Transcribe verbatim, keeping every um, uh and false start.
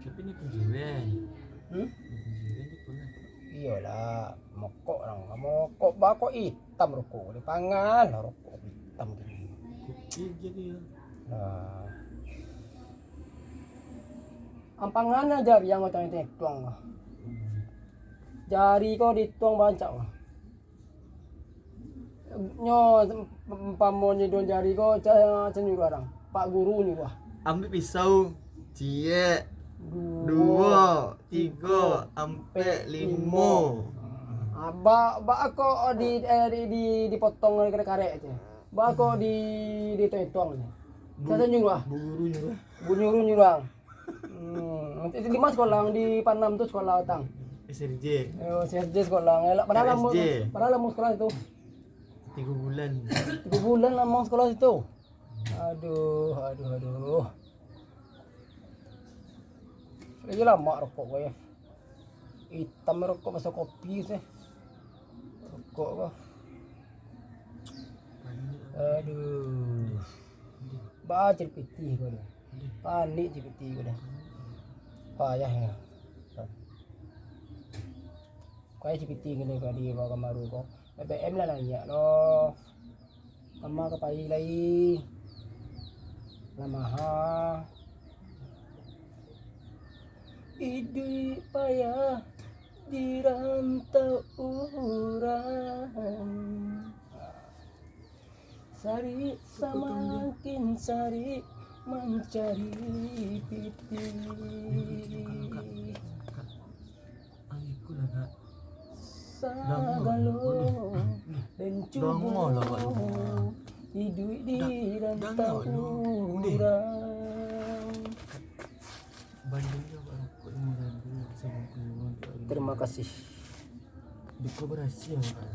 Tapi ni penjiran. Hmm? Ni penjiran tu pernah. Iyolah, mokok orang. Mokok bako itam rokok. Dia pangan lah rokok itam gini. Kopi je dia. Nah. Ampangan aja jari yang kau tengok tuang lah. Hmm. Jari kau dituang bancak lah. Nyo, umpamo nyo duo jari ko, ca-, ca nyuruah urang. Pak guru nyuruah. Ambiak pisau, ciek, duo, tigo, ampek, limo. Ah, ba-, baa ko di, eh, di, di, dipotong karek-karek tu. Baa ko di, dituang-tuang tu. Sa nyuruah. Bu guru nyuruah. Bu guru nyuruah. Hmm, di ma sekolah, di Panam tu sekolah tang. S R J. Oh, S R J sekolah. Elok, padahal lamo, padahal lamo sekolah tu. Tigo bulan. Tigo bulan lamo sekolah situ. Aduh, aduh, aduh. Lagi lamo rokok ko, yo. Itam rokok, baso kopi tu. Rokok ko. Aduh. Baa cari pitih ko tu. Panik cari pitih ko tu. Payah yo. Kau cari pitih ko tu, kau di bawah kamar ko. B B M lah naiak lo. Kama ka pai lai. Lah maha. Iduik payah di rantau urang. Cari samakin cari mancari pitih. Sagalo den cubo iduik di rantau urang. Terima kasih. Dikolaborasi, Kak.